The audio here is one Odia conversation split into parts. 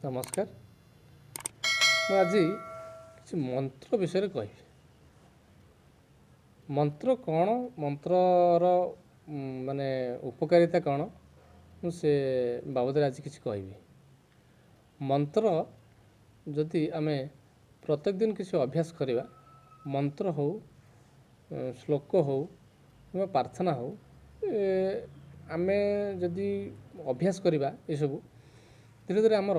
ନମସ୍କାର। ମୁଁ ଆଜି କିଛି ମନ୍ତ୍ର ବିଷୟରେ କହିବି। ମନ୍ତ୍ର କ'ଣ, ମନ୍ତ୍ରର ମାନେ ଉପକାରିତା କ'ଣ, ମୁଁ ସେ ବାବଦରେ ଆଜି କିଛି କହିବି। ମନ୍ତ୍ର ଯଦି ଆମେ ପ୍ରତ୍ୟେକ ଦିନ କିଛି ଅଭ୍ୟାସ କରିବା, ମନ୍ତ୍ର ହେଉ, ଶ୍ଲୋକ ହେଉ କିମ୍ବା ପ୍ରାର୍ଥନା ହେଉ, ଆମେ ଯଦି ଅଭ୍ୟାସ କରିବା ଏସବୁ, ଧୀରେ ଧୀରେ ଆମର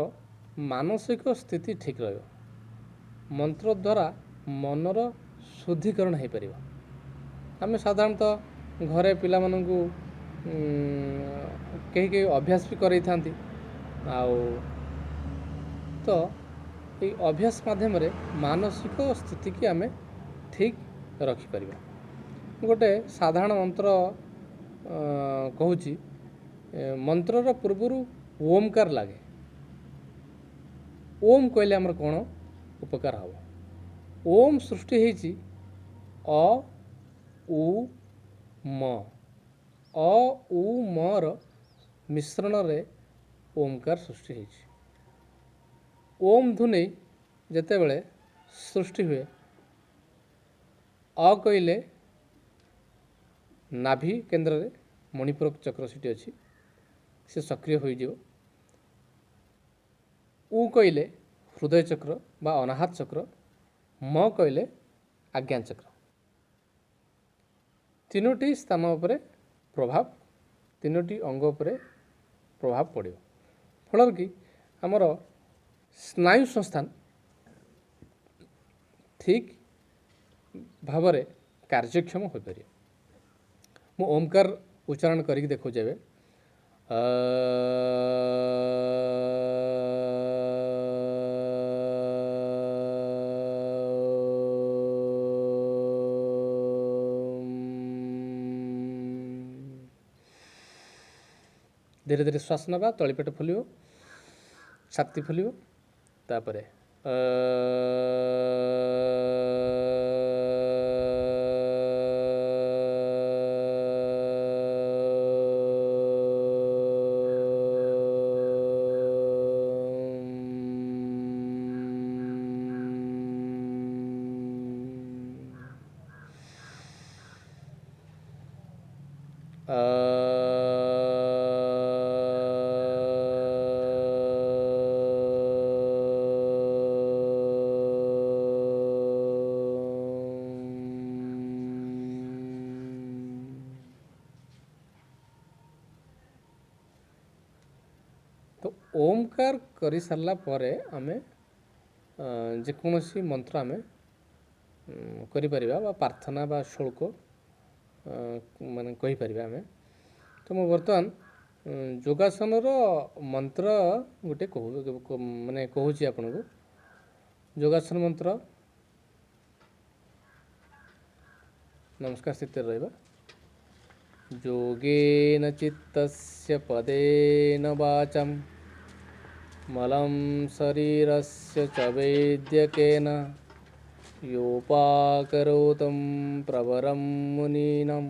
ମାନସିକ ସ୍ଥିତି ଠିକ୍ ରହିବ। ମନ୍ତ୍ର ଦ୍ୱାରା ମନର ଶୁଦ୍ଧିକରଣ ହେଇପାରିବ। ଆମେ ସାଧାରଣତଃ ଘରେ ପିଲାମାନଙ୍କୁ କେହି କେହି ଅଭ୍ୟାସ ବି କରେଇଥାନ୍ତି, ଆଉ ତ ଏଇ ଅଭ୍ୟାସ ମାଧ୍ୟମରେ ମାନସିକ ସ୍ଥିତିକି ଆମେ ଠିକ୍ ରଖିପାରିବା। ଗୋଟେ ସାଧାରଣ ମନ୍ତ୍ର କହୁଛି। ମନ୍ତ୍ରର ପୂର୍ବରୁ ଓମକାର ଲାଗେ। ଓମ୍ କହିଲେ ଆମର କ'ଣ ଉପକାର ହେବ? ଓମ୍ ସୃଷ୍ଟି ହେଇଛି ଅ ଉ ମ, ଅ ଉ ମର ମିଶ୍ରଣରେ ଓମକାର ସୃଷ୍ଟି ହେଇଛି। ଓମ୍ ଧ୍ୱନି ଯେତେବେଳେ ସୃଷ୍ଟି ହୁଏ, ଅ କହିଲେ ନାଭି କେନ୍ଦ୍ରରେ ମଣିପୁରକ ଚକ୍ର ସେଠି ଅଛି, ସେ ସକ୍ରିୟ ହୋଇଯିବ। ଉ କହିଲେ ହୃଦୟ ଚକ୍ର ବା ଅନାହତ ଚକ୍ର, ମ କହିଲେ ଆଜ୍ଞା ଚକ୍ର। ତିନୋଟି ସ୍ଥାନ ଉପରେ ପ୍ରଭାବ, ତିନୋଟି ଅଙ୍ଗ ଉପରେ ପ୍ରଭାବ ପଡ଼ିବ, ଫଳରେ କି ଆମର ସ୍ନାୟୁ ସଂସ୍ଥାନ ଠିକ୍ ଭାବରେ କାର୍ଯ୍ୟକ୍ଷମ ହୋଇପାରିବ। ମୁଁ ଓମକାର ଉଚ୍ଚାରଣ କରିକି ଦେଖାଉଛି ଏବେ। ଧୀରେ ଧୀରେ ଶ୍ୱାସ ନେବା, ତଳିପେଟ ଫୁଲିବ, ଛାତି ଫୁଲିବ। ତାପରେ ତ ଓମକାର କରିସାରିଲା ପରେ ଆମେ ଯେକୌଣସି ମନ୍ତ୍ର ଆମେ କରିପାରିବା ବା ପ୍ରାର୍ଥନା ବା ଶ୍ଳୋକ ମାନେ କହିପାରିବା ଆମେ। ତ ମୁଁ ବର୍ତ୍ତମାନ ଯୋଗାସନର ମନ୍ତ୍ର ଗୋଟେ କହୁ ମାନେ କହୁଛି ଆପଣଙ୍କୁ। ଯୋଗାସନ ମନ୍ତ୍ର। ନମସ୍କାର ସ୍ଥିତିରେ ରହିବା। ଯୋଗେନ ଚିତ୍ତସ୍ୟ ପଦେନ ବାଚಂ ମଲಂ ଶରୀରସ୍ୟ ଚ ବୈଦ୍ୟକେନ योपाकरोतं प्रवरं मुनीनं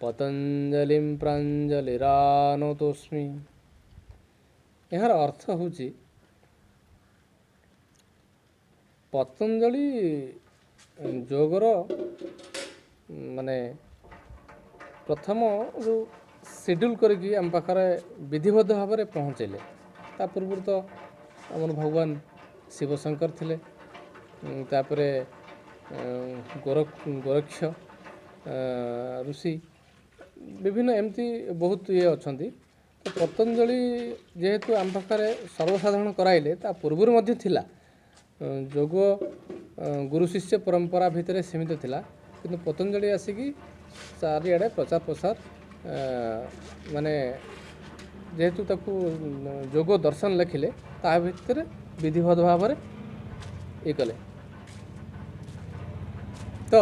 ପତଞ୍ଜଲିಂ ପ୍ରାଞ୍ଜଲିରାନତୋସ୍ମି। ଏହାର ଅର୍ଥ ହେଉଛି, ପତଞ୍ଜଳି ଯୋଗର ମାନେ ପ୍ରଥମ ଯେଉଁ ସିଡ୍ୟୁଲ୍ କରିକି ଆମ ପାଖରେ ବିଧିବଦ୍ଧ ଭାବରେ ପହଞ୍ଚାଇଲେ। ତା ପୂର୍ବରୁ ତ ଆମର ଭଗବାନ ଶିବଶଙ୍କର ଥିଲେ, ତାପରେ ଗୋରକ୍ଷ ଋଷି, ବିଭିନ୍ନ ଏମିତି ବହୁତ ଇଏ ଅଛନ୍ତି। ତ ପତଞ୍ଜଳି ଯେହେତୁ ଆମ ପାଖରେ ସର୍ବସାଧାରଣ କରାଇଲେ, ତା ପୂର୍ବରୁ ମଧ୍ୟ ଥିଲା ଯୋଗ, ଗୁରୁ ଶିଷ୍ୟ ପରମ୍ପରା ଭିତରେ ସୀମିତ ଥିଲା। କିନ୍ତୁ ପତଞ୍ଜଳି ଆସିକି ଚାରିଆଡ଼େ ପ୍ରଚାର ପ୍ରସାର, ମାନେ ଯେହେତୁ ତାକୁ ଯୋଗ ଦର୍ଶନ ଲେଖିଲେ, ତା ଭିତରେ ବିଧିବଦ୍ଧ ଭାବରେ ଇଏ କଲେ। ତ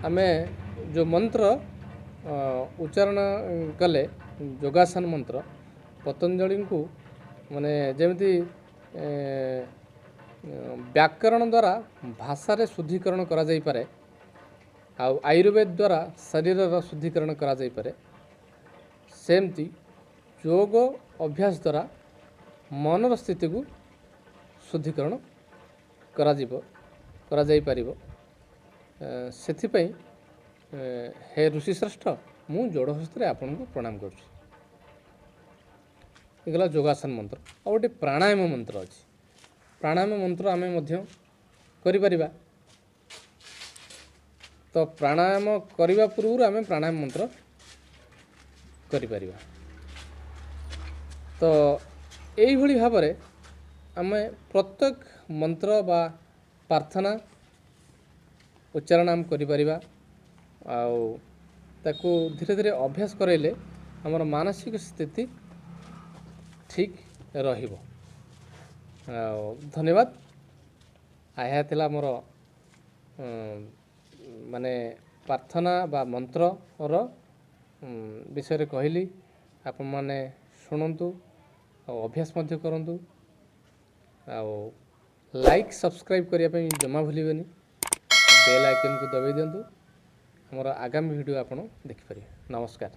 ଆମେ ଯେଉଁ ମନ୍ତ୍ର ଉଚ୍ଚାରଣ କଲେ, ଯୋଗାସନ ମନ୍ତ୍ର, ପତଞ୍ଜଳିଙ୍କୁ ମାନେ ଯେମିତି ବ୍ୟାକରଣ ଦ୍ୱାରା ଭାଷାରେ ଶୁଦ୍ଧିକରଣ କରାଯାଇପାରେ ଆଉ ଆୟୁର୍ବେଦ ଦ୍ୱାରା ଶରୀରର ଶୁଦ୍ଧିକରଣ କରାଯାଇପାରେ, ସେମିତି ଯୋଗ ଅଭ୍ୟାସ ଦ୍ୱାରା ମନର ସ୍ଥିତିକୁ ଶୁଦ୍ଧିକରଣ କରାଯିବ, କରାଯାଇପାରିବ। ସେଥିପାଇଁ ହେ ଋଷିଶ୍ରେଷ୍ଠ, ମୁଁ ଯୋଡ଼ ହସ୍ତରେ ଆପଣଙ୍କୁ ପ୍ରଣାମ କରୁଛି। ଏ ଗଲା ଯୋଗାସନ ମନ୍ତ୍ର। ଆଉ ଗୋଟେ ପ୍ରାଣାୟାମ ମନ୍ତ୍ର ଅଛି। ପ୍ରାଣାୟାମ ମନ୍ତ୍ର ଆମେ ମଧ୍ୟ କରିପାରିବା। ତ ପ୍ରାଣାୟାମ କରିବା ପୂର୍ବରୁ ଆମେ ପ୍ରାଣାୟାମ ମନ୍ତ୍ର କରିପାରିବା। ତ ଏଇଭଳି ଭାବରେ ଆମେ ପ୍ରତ୍ୟେକ ମନ୍ତ୍ର ବା ପ୍ରାର୍ଥନା ଉଚ୍ଚାରଣ ଆମେ କରିପାରିବା, ଆଉ ତାକୁ ଧୀରେ ଧୀରେ ଅଭ୍ୟାସ କରାଇଲେ ଆମର ମାନସିକ ସ୍ଥିତି ଠିକ୍ ରହିବ। ଆଉ ଧନ୍ୟବାଦ। ଏହା ଥିଲା ମୋର ମାନେ ପ୍ରାର୍ଥନା ବା ମନ୍ତ୍ରର ବିଷୟରେ କହିଲି। ଆପଣମାନେ ଶୁଣନ୍ତୁ ଆଉ ଅଭ୍ୟାସ ମଧ୍ୟ କରନ୍ତୁ, ଆଉ ଲାଇକ୍ ସବସ୍କ୍ରାଇବ୍ କରିବା ପାଇଁ ଜମା ଭୁଲିବେନି। ବେଲ୍ ଆଇକନ୍କୁ ଦବାଇ ଦିଅନ୍ତୁ, ଆମର ଆଗାମୀ ଭିଡ଼ିଓ ଆପଣ ଦେଖିପାରିବେ। ନମସ୍କାର।